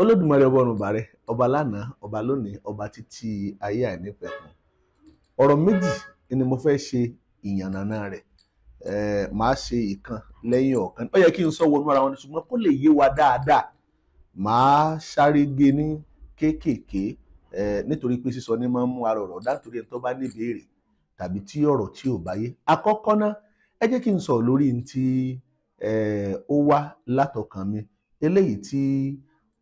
Olódùmarè ọba ọ̀run bàrẹ̀, ọba lánàá, ọba lónìí, ọba títí ayé àìnípẹ̀kun. Ọ̀rọ̀ méjì ni mo fẹ́ ṣe ìyànnàná rẹ̀. Màá ṣe ìkan lẹ́yìn ọ̀kan. Ó yẹ kí n sọ wọnú ara wọn, ṣùgbọ́n kó lè yé wa dáadáa, màá sáré gé ní kéékèèké, nítorí pé sísọ ní máa ń mú ara ọ̀rọ̀ dá, nítorí ẹni tó bá ní ìbéèrè tàbí tí ọ̀rọ̀ tí ò bá yé. Àkọ́kọ́ náà, ẹ jẹ́ kí n sọ̀rọ̀ lórí n tí ó wá látọkàn mi, eléyìí tí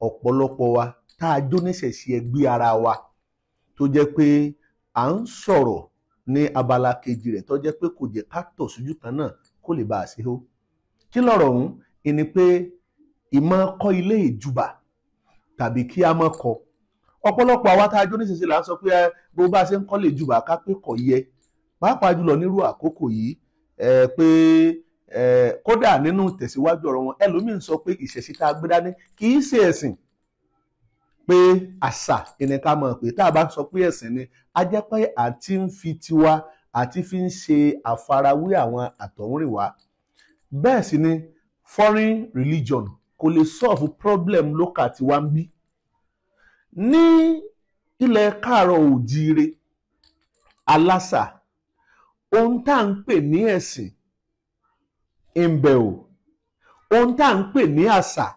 ọ̀pọ̀lọpọ̀ wa tá a jó níṣẹ̀ṣe ẹgbẹ́ ara wa, tó jẹ́ pé à ń sọ̀rọ̀ ní abala kejì rẹ̀, tó jẹ́ pé kò jẹ́ ká tọ̀ sójú kan náà kó lè bá a ṣe ó. Kí lọ̀rọ̀ ọ̀hún? Ìní pé ìmọ̀ kọ́ ilé ìjúbà tàbí kí a má kọ́. Ọ̀pọ̀lọpọ̀ àwa tá a jó níṣẹ̀ṣe là ń sọ pé bó bá ṣe ń kọ́ lè júbà ká pé kò yẹ, pàápàá jùlọ nírú àkókò yìí, pé kódà nínú tẹ̀síwájú ọ̀rọ̀ wọn, ẹlòmíín sọ pé ìṣẹ̀ṣe tá a gbé dání kì í ṣe ẹ̀sìn, pé àṣà ìní ká mọ̀ pé tá a bá sọ pé ẹ̀sìn ni, a jẹ́ pé àti ń fi tiwa àti fi ń ṣe àfarawé àwọn àtọ̀húnrìnwá. Bẹ́ẹ̀ sì ni foreign religion kò lè solve problem local tiwa ń bí. Ní ilẹ̀ káàárọ̀ òjíire alásà, ohun tá à ń pè ní ẹ̀sìn ń bẹ o, ohun tá à ń pè ní àṣà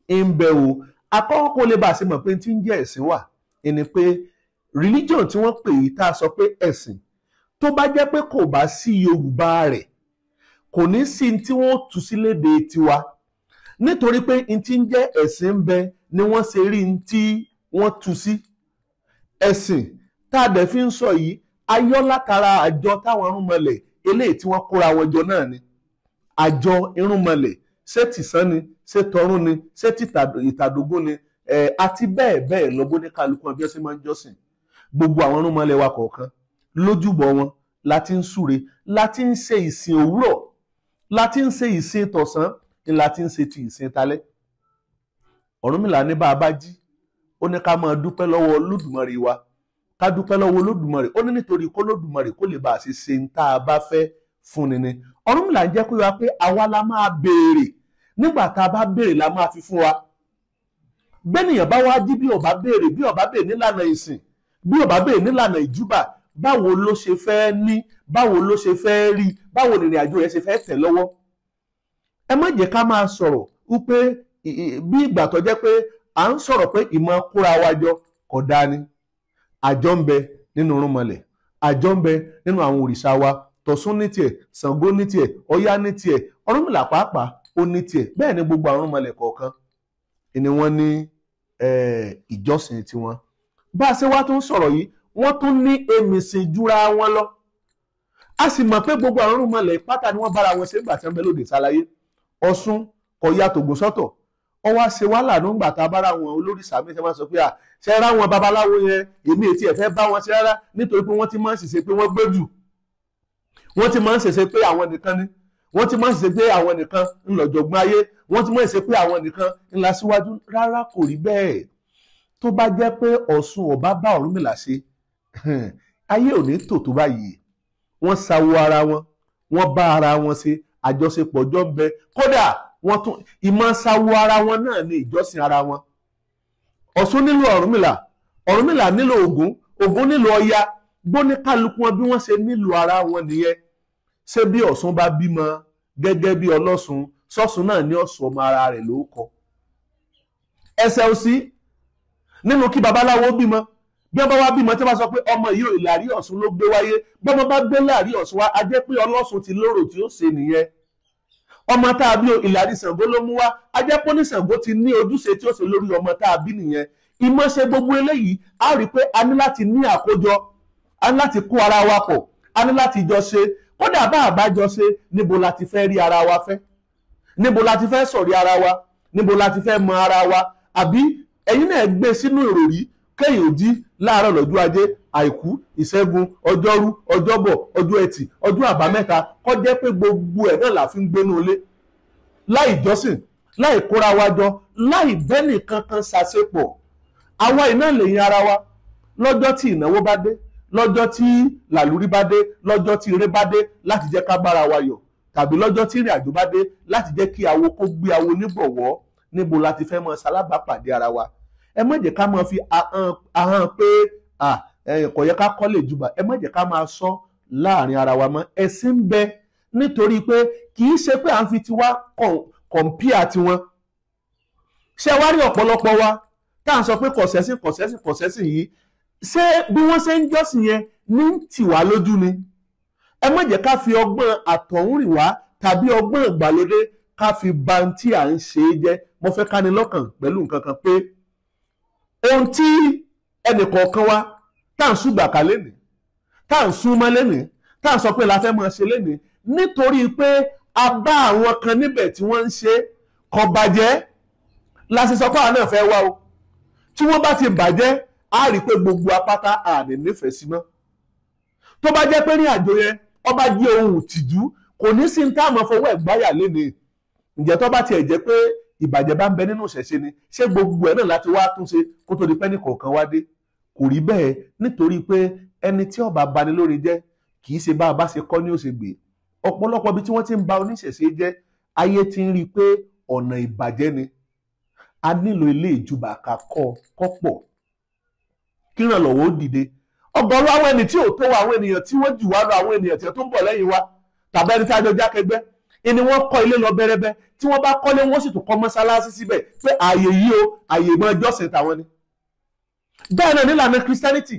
ń bẹ o. Àkọ́kọ́ kó lè bá a ṣe mọ̀ pé tí ń jẹ́ ẹ̀sìn wà ẹni pé religion tí wọ́n pè yìí tá a sọ pé ẹ̀sìn, tó bá jẹ́ pé kò bá sí Yorùbá rẹ̀, kò ní sí tí wọ́n tú sí léde tiwa, nítorí pé n tí ń jẹ́ ẹ̀sìn ń bẹ ni wọ́n ṣe rí n tí wọ́n tú sí. Ẹ̀sìn tá a dẹ̀ fi ń sọ yìí, ayọ́ látara àjọ táwọn irúnmọlẹ̀ eléyìí tí wọ́n kóra wọn jọ náà ni. Àjọ irúnmọlẹ̀, ṣé tìsán ni, ṣé tọrún ni, ṣé ìtàdógún ni, àti bẹ́ẹ̀ bẹ́ẹ̀ lọ, bó ní kálukú wọn bí wọ́n ṣe máa ń jọ́sìn. Gbogbo àwọn irúnmọlẹ̀ wa kọ̀ọ̀kan lójúbọ wọn láti ń súre, láti ń ṣe ìsìn òwúrọ̀, láti ń ṣe ìsìn tọ̀sán, ni láti ń ṣe ti ìsìn talẹ́. Ọ̀rúnmìlà ní bá a bá jí, ó ní ká máa dúpẹ́ lọ́wọ́ Olódùmarè wa, ká dúpẹ́ lọ́wọ́ Olódùmarè. Ó ní nítorí kó Olódùmarè kó lè bá a ṣe ṣe ń tá a bá fẹ́ fúnni ni. Ọ̀rúnmìlà ń jẹ́ kó yé wa pé àwa la máa béèrè, nígbà tá a bá béèrè la máa fi fún wa. Bẹ́nìyàn bá wá jí bí ó bá béèrè, bí ó bá béèrè nílànà ìsìn, bí ó bá béèrè nílànà ìjúbà, báwo ló ṣe fẹ́ ní, báwo ló ṣe fẹ́ rí, báwo nìrìn àjò rẹ̀ ṣe fẹ́ tẹ̀ lọ́wọ́? Ẹ má jẹ́ ká máa sọ̀rọ̀ wípé bí ìgbà tó jẹ́ pé à ń sọ̀rọ̀ pé ìmọ̀ kóra wa jọ kò dáa ni. Àjọ ń bẹ nínú irúnmọlẹ̀, àjọ ń bẹ nínú àwọn òrìṣà wa. Tọ̀sún ní tiẹ̀, Ṣàngó ní tiẹ̀, Ọya ní tiẹ̀, Ọ̀rúnmìlà pàápàá ó ní tiẹ̀. Bẹ́ẹ̀ ni gbogbo àwọn irúnmọlẹ̀ kọ̀ọ̀kan ni wọ́n ní ìjọsìn tiwọn. Bá a ṣe wá tún sọ̀rọ̀ yìí, wọ́n tún ní èmìsìn júra wọn lọ. A sì mọ̀ pé gbogbo àwọn irúnmọlẹ̀ pátá ni wọ́n bára wọn ṣe nígbà tí wọ́n bẹ lóde ìsálayé. Ọ̀ṣun kò ya tògùn sọ́tọ̀, ọ wá ṣe wàhálà nígbà tá a bára wọn olórìṣà mi ṣe máa sọ pé à ṣe ra wọn babaláwo yẹn, èmi ètí ẹ̀ fẹ́ bá wọn ṣe rárá, nítorí pé wọ́n ti máa ń ṣiṣẹ́ pé wọ́n gbé jù, wọ́n ti máa ń ṣẹ̀ṣẹ̀ pé àwọn nìkan ni, wọ́n ti máa ń ṣẹ̀ṣẹ̀ pé àwọn nìkan ńlọ̀jọ̀gbọ́n ayé, wọ́n ti máa ń ṣe pé àwọn nìkan ńlá síwájú. Rárá, kò rí bẹ́ẹ̀. Tó bá jẹ́ pé Ọ̀ṣun ọba bá Ọ̀rúnmìlà ṣe, ayé ò ní tò tó báyìí. Wọ́n sawo ara wọn, wọ́n bá ara wọn ṣe, àjọṣepọ̀ jọ ń bẹ. Kódà wọ́n tún ìmọ̀ sawo ara wọn náà ní ìjọsìn ara wọn. Ọ̀ṣun nílò Ọ̀rúnmìlà, Ọ̀rúnmìlà nílò Ògún, Ògún nílò Ọya. Gbóníkálukú wọn bí wọ́n ṣe nílò ara wọn nìyẹn. Ṣé bí Ọ̀ṣun bá bímọ gẹ́gẹ́ bí Ọlọ́ṣun, Ṣọ̀ṣun náà ní Ọ̀ṣun ọmọ ara rẹ̀ ló kọ. Ẹsẹ̀ òsì nínú kí babaláwo bímọ, bí wọ́n bá wá bímọ tí wọ́n bá sọ pé ọmọ yìí ò ìlàrí Ọ̀ṣun ló gbé wáyé, bọ́mọ bá gbé láàrí Ọ̀ṣun wá, a jẹ́ pé Ọlọ́ṣun ti lóró tí ó ṣe nìyẹn. Ọmọ tá a bí ìlàrí Ṣàngó ló mú wá, a jẹ́ pé ní Ṣàngó ti ní ojúṣe tí ó ṣe lórí ọmọ tá a bí nìyẹn. Ìmọ̀ ṣe gbogbo eléyìí, a rí i pé a ní láti ní àkójọ, a ní láti kó ara wa pọ̀, a ní láti jọ ṣe. Kódà bá a bá jọ ṣe, níbo la ti fẹ́ rí ara wa fẹ́? Níbo la ti fẹ́ sọ̀rí ara wa? Níbo la ti fẹ́ mọ ara wa? Àbí ẹ̀yin náà gbé sínú ìròrí kéèyàn jí láàárọ̀ lọ́jọ́ ajé, àìkú, ìṣẹ́gun, ọjọ́rú, ọjọ́bọ̀, ọjọ́ ẹtì, ọjọ́ àbámẹ́ta, kó jẹ́ pé gbogbo ẹ̀ náà la fi ń gbénú ilé, láì jọ́sìn, láì kóra wa jọ, láì bẹ́nì kankan ṣàṣepọ̀. Àwa iná lèyìn ara wa lọ́jọ́ tí ìnáwó bá dé, lọ́jọ́ tí làlúrí bá dé, lọ́jọ́ tí eré bá dé, láti jẹ́ ká bára wa yọ̀, tàbí lọ́jọ́ tí ìrìn àjò bá dé, láti jẹ́ kí awo kó gbé awo níbọ̀wọ́ Níbo la ti fẹ́ máa ṣalábàápàdé ara wa? Ẹ má jẹ́ ká máa fi ahọ́n pé kò yẹ ká kọ́lé ìjùbà, ẹ má jẹ́ ká máa sọ láàrin ara wa mọ́. Ẹ̀sìn ń bẹ nítorí pé kì í ṣe pé à ń fi tiwa kọ̀ǹpìà tiwọn. Ṣé wá rí ọ̀pọ̀lọpọ̀ wa tá à ń sọ pé kọ̀sẹ́sìn kọ̀sẹ́sìn kọ̀sẹ́sìn yìí, ṣé bí wọ́n ṣe ń jọ́sìn yẹn ní tì wá lójú ni? Ẹ má jẹ́ ká fi ọgbọ́n àtọ̀húnrìnwá tàbí ọgbọ́n ìgbàlódé ká fi ba ohun tí à ń ṣe é jẹ́. Mo fẹ́ ká ní lọ́kàn pẹ̀lú nǹkan kan pé ohun tí ẹnìkọ̀ọ̀kan wa tá à ń ṣùgbàkà lénìí, tá à ń súnmọ́ lénìí, tá à ń sọ pé la fẹ́ máa ṣe lénìí, nítorí pé a bá àwọn kan níbẹ̀ tí wọ́n ń ṣe kò bàjẹ́ la ṣe sọ pé àwọn náà fẹ́ wá o. Tí wọ́n bá ti bàjẹ́, á rí i pé gbogbo apáta àní nífẹ̀ẹ́ sí mọ́. Tó bá jẹ́ pé ní àjò yẹn ọba jẹ́ ohun ìtìjú, kò ní sí ní táwọn fọwọ́ ẹ̀ gbáyà lénìí. Ǹjẹ́ tó bá tiẹ̀ jẹ́ pé ìbàjẹ́ bá ń bẹ nínú ìṣẹ̀ṣe ni, ṣé gbogbo ẹ̀ náà láti wá túnṣe kó tó di pẹ́ nìkọ̀ọ̀kan wá dé? Kò rí bẹ́ẹ̀, nítorí pé ẹni tí ó bá bani lórí jẹ́ kì í ṣe bá a bá ṣe kọ́ ní ó ṣe gbé. Ọ̀pọ̀lọpọ̀ ibi tí wọ́n ti ń ba oníṣẹ̀ṣe jẹ́, ayé ti ń rí i pé ọ̀nà ìbàjẹ́ ni. A nílò ilé ìjùbà ká kọ́ kọ́pọ̀ kí ìrànlọ́wọ́ ó dìde. Ọ̀gọ̀rọ̀ àwọn ẹni tí ò tó wa, àwọn ènìyàn tí wọ́n jù wá lọ, àwọn ènìyàn tí wọ́n tó ń bọ̀ lẹ́yìn wa, tàbí ẹni tí a jọ jákẹgbẹ́, ìní wọ́n kọ́ ilé lọ bẹ́rẹ́bẹ́. Tí wọ́n bá kọ́lé, wọ́n sì tún kọ́ mọ́sálásí síbẹ̀ pé ààyè yìí o, ààyè ìmọ̀ ìjọsìn tàwọn ni. Bẹ́ẹ̀ náà nílànà Christianity,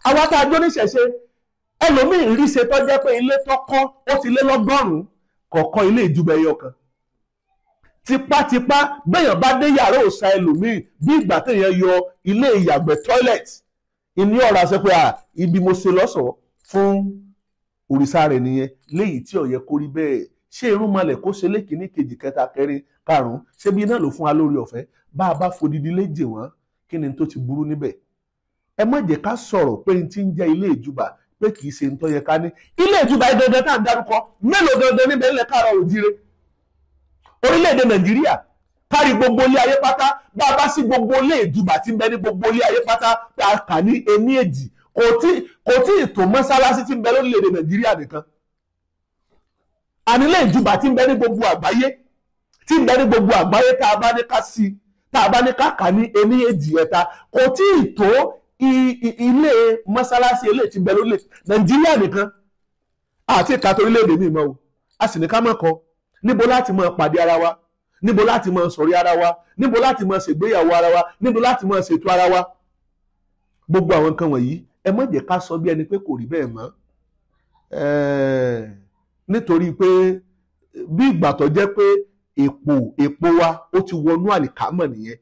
àwa tá a jó níṣẹ̀ṣe, ẹlòmíì rí ṣe tó jẹ́ pé ilé tó kọ́ ó ti lé lọ́gọ́rùn-ún, kọ̀ọ̀kan ilé ìjùbọ̀ ẹyọ kan. Tipátipá béèyàn bá dé yàrá òòṣà ẹlòmíì, bí ìgbà téèyàn yọ ilé ìyàgbẹ́ toilet ìní ọ̀rọ̀ àṣẹ pé ibi mo ṣe lọ́sọ̀ọ́ fún òrìṣà rẹ̀ nìyẹn, léyìí tí ó yẹ kó rí bẹ́ẹ̀. Ṣé irúnmọlẹ̀ kó ṣe lékìíní kejì kẹta kẹrin karùn-ún, ṣé bí iná ló fún wa lórí ọ̀fẹ́? Bá a bá fodidi léjè wọ́n, kí ni tó ti burú níbẹ̀? Ẹ má jẹ́ ká sọ̀rọ̀ pé n ti ń jẹ́ ilé ìjùbà pé kì í ṣe ń tó yẹ ká ní. Ilé ìjùbà dandan tá à ń dárúkọ mélòó dandan níbẹ̀ ńlẹ̀ káàrọ̀ òjíire orílẹ̀-èdè Nàìjíríà, kárí gbogbo ilé ayé pátá. Bá a bá sí gbogbo ilé ìjùbà tí ń bẹ ní gbogbo ilé ayé pátá tá a kà ní ení èjì, kò tí ì tó mọ́sálásí tí ń bẹ lórílẹ̀-èdè Nàìjíríà nìkan. Àní ilé ìjùbà tí ń bẹ ní gbogbo àgbáyé, tí ń bẹ ní gbogbo àgbáyé, tá a bá ní ká sí, tá a bá ní ká kà ní ení èjì ẹ̀ta, kò tí ì tó ilé mọ́sálásí ilé tí ń bẹ lórílẹ̀ Nàìjíríà nìkan. Àti ìka torílẹ̀-èdè mi mọ́ o, a sì ní ká mọ̀ kọ́. Níbo láti máa pàdé ara wa? Níbo láti máa sọ̀rí ara wa? Níbo láti máa ṣègbéyàwó ara wa? Níbo láti máa ṣètò ara wa? Gbogbo àwọn nǹkan wọ̀nyí, ẹ má jẹ́ ká sọ bí ẹni pé kò rí bẹ́ẹ̀ mọ́, nítorí pé bí ìgbà tó jẹ́ pé èpò wa ó ti wọnú àlìkámọ̀ nìyẹn.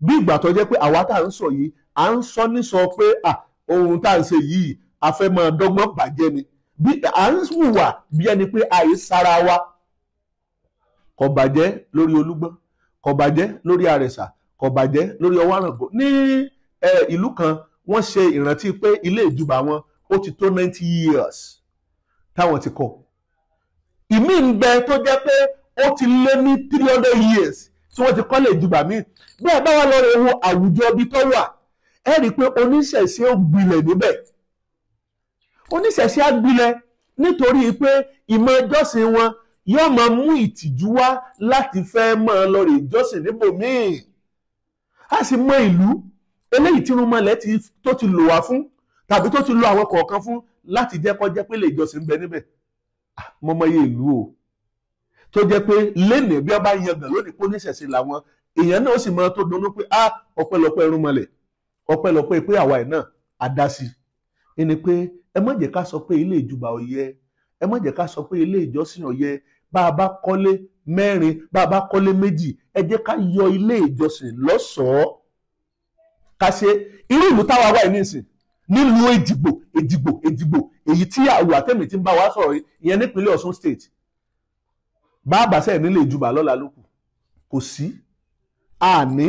Bí ìgbà tó jẹ́ pé àwa tá à ń sọ yìí, à ń sọ nísọ pé ohun tá à ń ṣe yìí a fẹ́ máa dọ́gbọ́n bàjẹ́ ni, bí à ń hùwà bí ẹni pé àìsára wa. Kò bàjẹ́ lórí Olúgbọ́n, kò bàjẹ́ lórí Àrẹ̀sà, kò bàjẹ́ lórí Ọwáràngó. Ní ìlú kan, wọ́n ṣe ìrántí pé ilé ìjùbà wọn ó ti tó 90 years táwọn ti kọ́. Ìmí ń bẹ tó jẹ́ pé ó ti lé ní 300 years tí wọ́n ti kọ́ lè ìjùbà míì. Bẹ́ẹ̀ bá wà lọ́rọ̀ ewu àwùjọ ibi tó wà, ẹ rí i pé oníṣẹ̀ṣe ó gbilẹ̀ níbẹ̀. Oníṣẹ̀ṣe á gbilẹ̀ nítorí pé ìmọ̀ ìjọsìn wọn yóò máa mú ìtìjú wá láti fẹ́ máa lọ rè ìjọsìn níbòmíì. A sì mọ ìlú eléyìí tí irúnmọlẹ̀ tó ti lò wá fún, tàbí tó ti lo àwọn kọ̀ọ̀kan fún láti jẹ́ kó jẹ́ pé lè ìjọsìn ń bẹ níbẹ̀. Mo mọ iye ìlú o tó jẹ́ pé lénìí bí wọ́n bá yangàn lónìí kó níṣẹ̀ṣe làwọn èèyàn náà sì máa tó dunnú pé ọpẹ́lọpẹ́ irúnmọlẹ̀, ọpẹ́lọpẹ́ pé àwa ẹ̀ náà á dá sí i. Ẹni pé ẹ má jẹ́ ká sọ pé ilé ìjùbà ò yẹ, ẹ má jẹ́ ká sọ pé ilé ìjọsìn ò yẹ. Bá a bá kọ́lé mẹ́rin, bá a bá kọ́lé méjì, ẹ jẹ́ ká yọ ilé ìjọsìn lọ́sọ̀ọ́. Ká ṣe irú ìlú táwa wà nísìn, nílùú Èjìgbò Èjìgbò Èjìgbò, èyí tí àwọn àtẹ̀mí ti ń bá wa sọ̀rọ̀ ìyẹn nípínlẹ̀ Ọ̀ṣun state. Bá a bá sẹ́yìn nílé ìjùbà lọ́la lókù, kò sí. Àní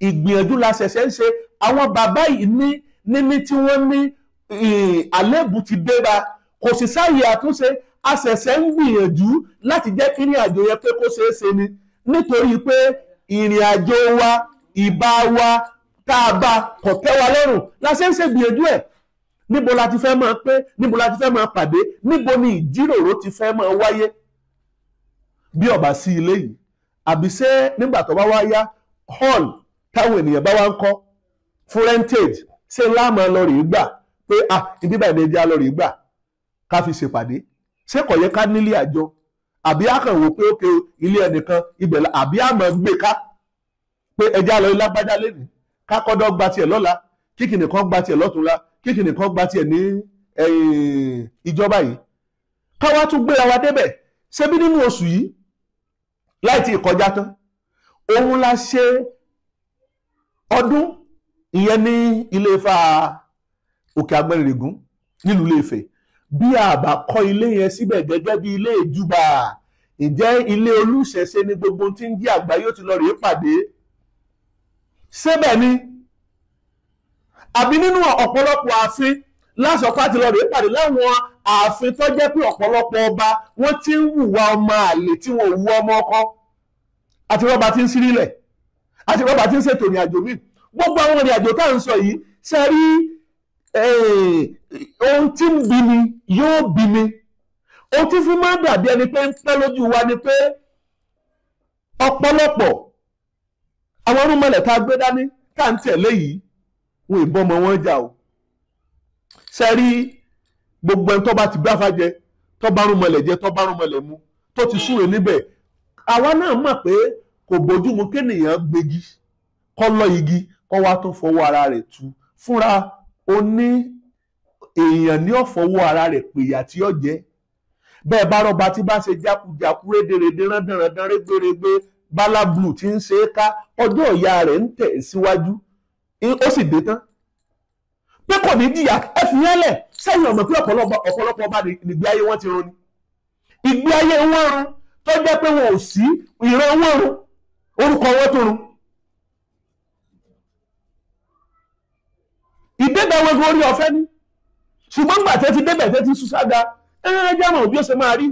ìgbìyànjú la ṣẹ̀ṣẹ̀ ń ṣe. Àwọn bàbá yìí ní níní tí wọ́n ní àlébù ti dé bá, kò sì sáàyè àtúnṣe. A ṣẹ̀ṣẹ̀ ń gbìyànjú láti jẹ́ kí ìrìn àjò yẹn pé kó ṣeé ṣe ni, nítorí pé ìrìn àjò wa, ìbá wa, tá a bá kò tẹ́ wa lọ́rùn la ṣe ń ṣe gbìyànjú ẹ̀. Níbo la ti fẹ́ máa pé, níbo la ti fẹ́ máa pàdé, níbo ni ìjíròrò ti fẹ́ máa wáyé? Bí ó bá sí ilé yìí, Àbí ṣé nígbà tó bá wá yá hall táwọn ènìyàn bá wá ń kọ́ fún rentage, ṣé láàmú lọ rèé gbà pé ah ibi báyìí ni ẹja lọ rèé gbà ká fi ṣèpàdé? Ṣé kò yẹ ká nílé àjọ? Àbí a kàn wò pé ókè ilé ẹnìkan ibẹ̀ la, àbí àmọ́ gbé ká pé ẹja lọ lágbájá lẹ́nìí, ká kọ́dọ̀ gba tiẹ̀ lọ́la, kíkìnì kan gba tiẹ̀ lọ́túnla, kíkìnì kan gba tiẹ̀ ní ìjọba yìí, káwá tún gbéra wa débẹ̀. Ṣebí nínú oṣù yìí láì tí ì kọjá tán, òun la ṣe ọdún ìyẹn ní ilé Ifá Òkè Àgbọnnìrègún nílùú Ilé-Ifẹ̀. Bí a bá kọ́ ilé yẹn síbẹ̀ gẹ́gẹ́ bí ilé ìjúbà, ǹjẹ́ ilé olúṣẹ̀ṣe ni gbogbo tí ń jí àgbáyé ó ti lọ rèé pàdé? Síbẹ̀ ni àbí nínú ọ̀pọ̀lọpọ̀ ààfin lásọpá ti lọ rèé pàdé, láwọn ààfin tó jẹ́ pé ọ̀pọ̀lọpọ̀ ọba wọ́n ti ń hùwà ọmọ àlè tí wọn ò hu ọmọ ọkọ, àti rọ́bà tí ń sírílẹ̀, àti rọ́bà tí ń ṣètò ìrìn àjò míì. Gbogbo àwọn ìrìn àjò tá à ń sọ yìí, ṣe rí ohun tí ń bí mi yóò bí mi. Ohun tí fi máa ń dàbí ẹni pé ń pẹ́ lójú wa ni pé ọ̀pọ̀lọpọ̀ àwọn irúnmọlẹ̀ tá a gbé dání tá à ń tẹ̀lé yìí, wọn ìbọn ọmọ wọn jà o. Ṣe rí gbogbo ẹni tó bá ti gbáfa jẹ, tó bá rúnmọlẹ̀ jẹ, tó bá rúnmọlẹ̀ mu, tó ti súre níbẹ̀, àwa náà mọ̀ pé kò bójúmu kéèyàn gbégi kọ́ lọ igi kọ́ wá tó fọwọ́ ara rẹ̀ tu fúnra. Ó ní èèyàn ní ọ̀fọwọ́ ara rẹ̀ pèyà tí ó jẹ́. Bẹ́ẹ̀ bá rọ́ba tí bá ṣe jákujàku rédèrèdè rándanrandan régbèrègbè bálá blue tí ń ṣe é ká, ọjọ́ ìyá rẹ̀ ń tẹ̀ síwájú, ó sì dé tán pé kò ní jìyà. Ẹ fi yẹn lẹ̀ sẹ́yìn ọ̀mọ̀ pé ọ̀pọ̀lọpọ̀ ọba nígbé ayé wọn ti run ni. Ìgbé ayé wọn run tó jẹ́ pé wọn ò sí, ìran wọn run, orúkọ wọn tó run. Ìdébẹ̀ wọn orí ọ̀fẹ́ ni, ṣùgbọ́n gbà tẹ́ ti débẹ̀ tẹ́ ti sún sága, ẹ̀rẹ́ jẹ́mọ̀ bí ó ṣe máa rí.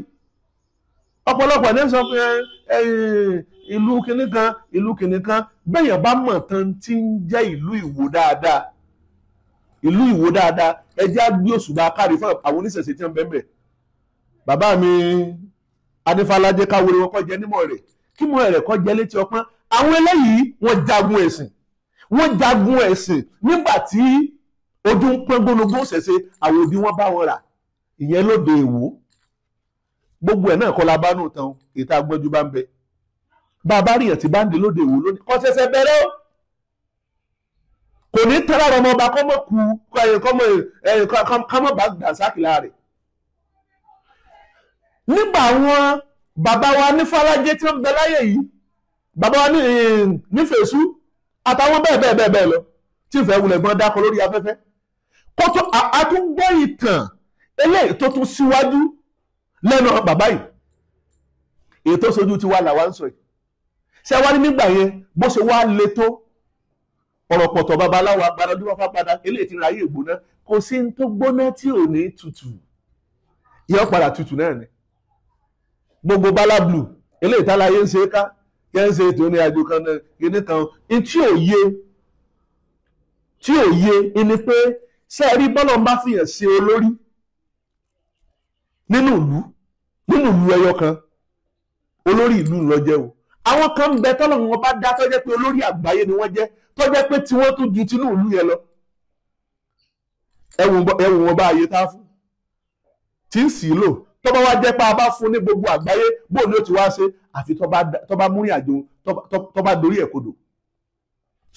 Ọ̀pọ̀lọpọ̀ ní sọ pé ìlú kìnnì kan, ìlú kìnnì kan, bẹ́yàn bá mọ̀ tán tí ń jẹ́ ìlú Ìwó dáadáa, ìlú Ìwó dáadáa, ẹ jẹ́ á gbé òṣùbà kárí fún àwọn oníṣẹ̀ṣe tí wọ́n bẹ́ẹ̀ bẹ́ẹ̀. Bàbá mi Adéfálájẹ́ káwọlé wọn kọ́ jẹ nímọ̀ rẹ̀, kí mọ̀ rẹ̀ kọ́ jẹ létí ọpọ́n. Àwọn eléyìí wọ́n jagun ẹ̀sìn, wọ́n jagun ẹ̀sìn nígbà tí ojú ń pọ́n gbónúgbón ṣẹ̀ṣẹ̀, àwọn òbí wọn bá wọn rà ìyẹn lóde Ìwó. Gbogbo ẹ̀ náà kọ́ la bá nù tán, ètò agbọ́njú bá ń bẹ. Bàbá ríyàn tí bá ń di lóde Ìwó lónìí kọ́ ṣẹ̀ṣẹ̀ bẹ̀rẹ̀ o, kò ní tẹ́lá ọmọ ọba kọ́mọ kú kọ́mọ bá dànsákì láàrẹ̀. Nígbà àwọn bàbá wa ní Fálájé tí wọ́n bẹ láyé yìí, bàbá wa ní Fèsú àtàwọn bẹ́ẹ̀ bẹ́ẹ̀ bẹ́ẹ̀ bẹ́ẹ̀ lọ tí ìfẹ́ wulẹ̀ gbọ́n dákọ lórí afẹ́fẹ́, kó tó àtúngbọ́ ìtàn eléyìí tó tún síwájú lẹ́nu bàbá yìí, èyí tó sojú ti wá làwa ń sọ yìí. Ṣé wá ní nígbà yẹn bó ṣe wá le tó, ọ̀rọ̀ pọ̀tọ̀ babaláwo agbára wá padà eléyìí ti ráyè gbóná, kò sí ní tó gbóná tí ò ní tutù, yóò padà tutù náà ni. Gbogbo bálá blue eléyìí táláyé ń ṣe é ká, yẹn ń ṣe ètò ní àjò kan náà kíní kan, tí ò yé, tí ò yé ni pé ṣé ẹ rí bọ́lọ̀ ń bá fìyàn ṣe olórí nínú ìlú, nínú ìlú ẹyọ kan, olórí ìlú ń lọ jẹ́ o. Àwọn kan ń bẹ tọ́lọ̀ wọn bá dá tó jẹ́ pé olórí àgbáyé ni wọ́n jẹ́, tó jẹ́ pé tí wọ́n tún ju tinú ìlú yẹn lọ. Ẹ̀wùn wọn bá ayé tá fún tí ń sì lò, tó bá wá jẹ́ pé a bá fún ní gbogbo àgbáyé, bóun ni ó ti wá ṣe, àfi tó bá múrìn àjò, tó bá dorí ẹ̀ kodò.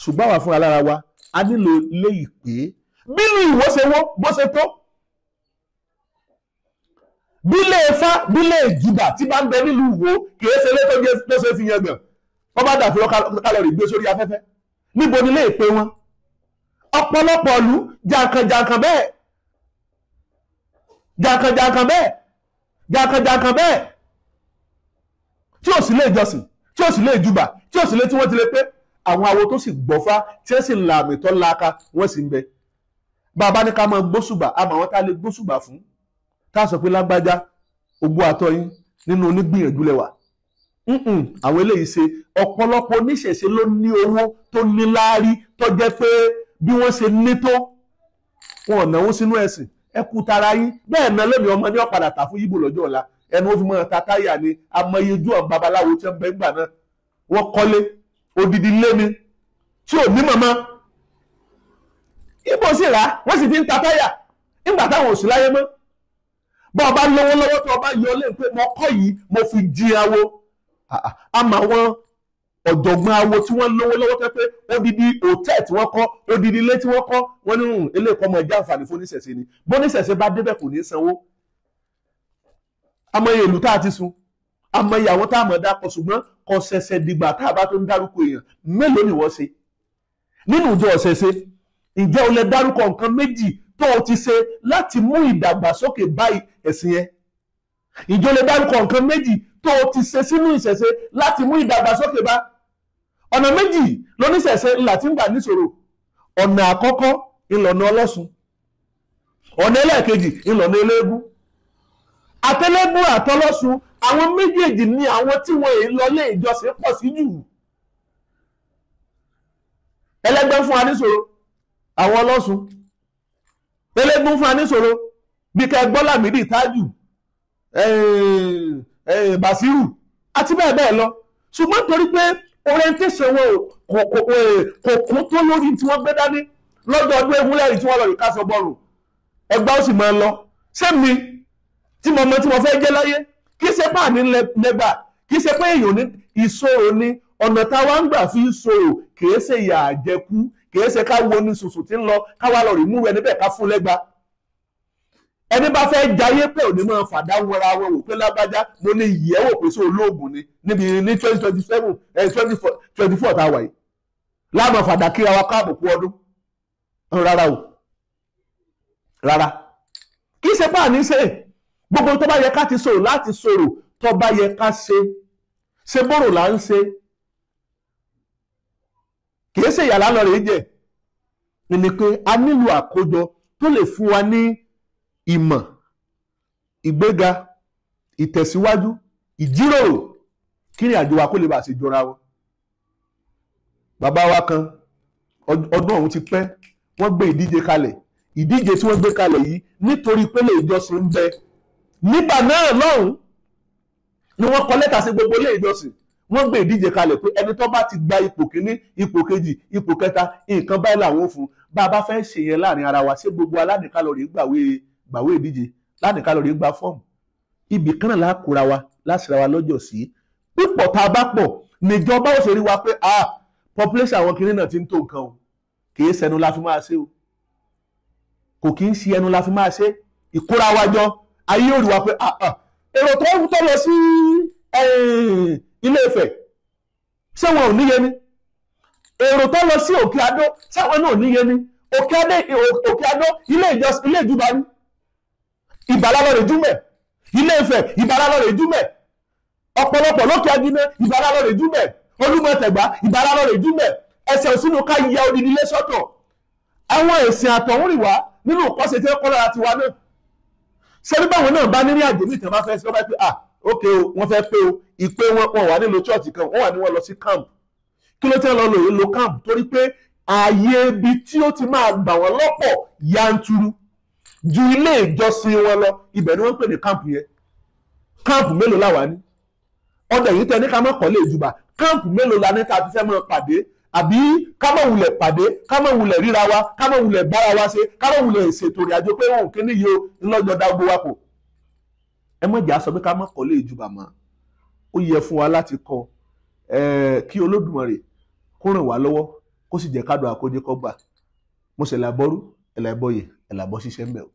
Ṣùgbọ́n àwa fúnra lára wa a nílò ilé ìpè. Bínú Ìwó ṣe wó bó ṣe tó, bílé Ifá bílé ìjùbà tí bá ń bẹ nílùú Ìwó kìí ṣe ilé tó ṣe fi yan gàn, wọ́n bá dàbí kálọ̀rì gbé sórí afẹ́fẹ́. Níbo ni ilé ìpè wọn? Ọ̀pọ̀lọpọ̀ ìlú jàǹkànjàǹkàn bẹ́ẹ̀, jàǹkànjàǹkàn bẹ́ẹ̀, jàǹkànjàǹkàn bẹ́ẹ̀, tí ò sí lé ìjọsìn, tí ò sí lé ìjùbà, tí ò sí lé tí wọ́n ti lè pé àwọn awo tó sì gbọ́fá tí ó sì làmì tó laaka wọ́n sì ń bẹ. Bàbá ní ká máa gbóṣùbà, àmọ́ àwọn tá a lè gbóṣùbà fún, tá a sọ pé lágbájá ogbó àtọ́ yín nínú onígbìyànjú lẹ́wà. Àwọn eléyìí ṣe ọ̀pọ̀lọpọ̀ oníṣẹ̀ṣe ló ní owó tó ní láárí, tó jẹ́ pé bí wọ́n ṣe ní tó wọn ò náwó sínú ẹ̀sìn. Ẹ kú tara yín bẹ́ẹ̀ náà lónìí, ọmọ ní ọ̀padà tà fún yíbò lọ́jọ́ ọ̀la, ẹnu ó fi mọ́ ta táyà ni. Amọyejú ọ̀ babaláwo tí wọ́n bẹ́ gbà náà. Wọ́n kọ́lé odidi lé ni tí ò ní màmá. Ibo sì rà, wọ́n sì fi ń ta táyà nígbà táwọn ò sí láyé mọ́. Bá ọba lówó lọ́wọ́ tó ọba yọ lẹ́yìn pé mo kọ́ yìí, mo fi jí awo. Àmọ́ àwọn ọ̀jọ̀gbọ́n awo tí wọ́n lówó lọ́wọ́ tẹ́ pé odidi hòtẹ́ẹ̀ tí wọ́n kọ́, odidi ilé tí wọ́n kọ́, wọ́n ní eléyìí kọ́ mọ ẹja àǹfààní fóníṣẹ̀ṣe ni. Bóníṣẹ̀ṣe bá débẹ̀ kò ní sanwó. Amọye ìlú tá a ti sun, amọye àwọn tá a mọ̀ dápọ̀, ṣùgbọ́n kò ṣẹ̀ṣẹ̀ dìgbà tá a bá tó ń dárúkọ èèyàn. Mélòó ni wọ́n ṣe nínú ìjọ ọ̀ṣẹ̀ṣe? Ǹjẹ́ o lè dárúkọ nǹkan méjì tó o ti ṣe láti mú ìdàgbàsókè bá ẹ̀sìn yẹn? Ǹjẹ́ o lè dárúkọ nǹkan méjì tó o ti ṣe sínú ìṣẹ̀ṣe láti mú ìdàgbàsókè bá? Ọ̀nà méjì lóníṣẹ̀ṣe ńlá tí ń gbà níṣòro. Ọ̀nà àkọ́kọ́ ńlọ̀nà ọlọ́sùn, ọ̀nà ẹlẹ́ẹ̀kejì ńlọ̀nà eléégún. Àtẹlẹ́gùn àtọlọ́sùn, àwọn méjèèjì ni àwọn tí wọ́n èyí lọlé ìjọsìn pọ̀ sí jù. Ẹlẹ́gbẹ́ fún wa níṣòro, àwọn ọlọ́sùn. Eléégún fún wa níṣòro, bí ká gbọ́ Lámìdí Tájù, Bàṣírù àti bẹ́ẹ̀ bẹ́ẹ̀ lọ. Ṣùgbọ́n torí pé orientation wọn kò kún tó lórí tí wọ́n gbé dání lọ́jọ́ ọdún eégún lẹ́rìí tí wọ́n lọ rí káṣọ bọ́ọ̀rù, ẹgbẹ́ ó sì máa lọ. Ṣé mi tí mo mọ tí mo fẹ́ jẹ́ láyé? Kì í ṣe pé àní lẹ́gbà, kì í ṣe pé èèyàn ní ìṣòro ní ọ̀nà táwa ń gbà fi ṣòro, kì í ṣe ìyà àjẹkú, kì í ṣe ká wo ní ṣùṣù tí ń lọ káwa lọ rí mú ẹni bẹ́ẹ̀ ká fún lẹ́gba. Ẹni bá fẹ́ jayé pé òní máa fàdá wọra wọn wò pé lágbájá mo ní ìyẹ́wò pé sí olóògùn ni níbi ní 2027 2024 tá a wà yìí láàmú fàdá kíra wa káàbò kú ọdún. Rárá o, rárá, kì í ṣe pé àní ṣe gbogbo tó bá yẹ ká ti sọ̀rọ̀ láti sọ̀rọ̀, tó bá yẹ ká ṣe ṣe bọ́rọ̀ là ń ṣe, kì í ṣe ìyàlá lọ rèé jẹ. Ni pé a nílò àkójọ tó lè fún wa ní ìmọ̀, ìgbéga, ìtẹ̀síwájú, ìjíròrò, kí ni àjò wa kó lè bá ṣe jọra wọn. Bàbá wa kan ọdún ọ̀hún ti pẹ́, wọ́n gbé ìdíje kalẹ̀. Ìdíje tí wọ́n gbé kalẹ̀ yìí nítorí pé ilé ìjọsìn ń bẹ nígbà náà lọ́hùn ni wọ́n kọ lẹ́tà sí gbogbo ilé ìjọsìn. Wọ́n gbé ìdíje kalẹ̀ pé ẹni tó bá ti gba ipò kíní, ipò kejì, ipò kẹta, nǹkan báyìí làwọn ò fún. Bá a bá fẹ́ ṣe yẹn láàrin ara wa, ṣé gbogbo alánìkálọ̀rì gbàwé ìdíje, lánìkálọ̀rì gba fọ́ọ̀mù? Ibì kan náà lákòóra wa láṣìíra wa lọ́jọ́ sí. Pípọ̀ tá a bá pọ̀ níjọba ó ṣe rí wa pé ah, population àwọn kinní náà ti ń tó nǹkan o. Kì í ṣẹnu la fi máa ṣe o, kò kì í ṣe ẹnu la fi máa ṣe. Ìkóra wa jọ, ayé ò rí wa pé ah ah, èrò tó ń tọ́ lọ sí Ilé Ifẹ̀ ṣé wọn ò níye ni? Èrò tó lọ sí Òkè Adó ṣé wọn náà ò níye ni? Òkè Adó ilé ìjọsìn, ilé ìjúbà ni. Ìbàlá lọ rè júmẹ̀. Ilé Ifẹ̀ Ìbàlá lọ rè júmẹ̀. Ọ̀pọ̀lọpọ̀ lókè Ajíná Ìbàlá lọ rè júmẹ̀. Olúmọ̀tẹ̀gbá Ìbàlá lọ rè júmẹ̀. Ẹsẹ̀ òsínú ká ya odidi ilé sọ́tọ̀. Àwọn ẹ̀sìn àtọ̀húnrìnwá nínú ìkọ́sẹ̀ tí ó kọ́ lára tiwa náà. Ṣé bí báwọn náà bá nírìn àjò ní ìtàn bá fẹ́ sí ọba pé ah ok o, wọ́n fẹ́ pé o, ìpè wọn wà nílò chọ́ọ̀chì kan, wọ́n wà ní wọ́n lọ sí camp. Kí ló tẹ́ lọ lò lo camp? Torí pé ààyè ibi tí ó ti máa gbà wọ́n lọ́pọ̀ yanturu ju ilé ìjọsìn wọn lọ, ibẹ̀ ni wọ́n ń pè ní camp yẹn. Camp mélòó la wà ní? Ọdẹ yìí tẹ ní ká má kọ́lé ìjùbà. Camp mélòó la ní tá a ti fẹ́ máa pàdé? Àbí ká má wulẹ̀ pàdé, ká má wulẹ̀ ríra wa, ká má wulẹ̀ bára wa ṣe, ká má wulẹ̀ ṣètò ìrìn àjò pé òun kíní yìí o ńlọ́jọ́ dá gbogbo wa pọ̀. Ẹ má jà sọ pé ká má kọ́lé ìjùbà mọ́. Ó yẹ fún wa láti kọ́ kí Olódùmarè kó ràn wá lọ́wọ́, kó sì jẹ́ kádùn àkójẹ kó gbà. Mo ṣẹlẹ̀ àbọ̀rú, ẹ̀là ìbọ̀yè, ẹ̀là àbọ̀ ṣiṣẹ́ ń bẹ̀ o.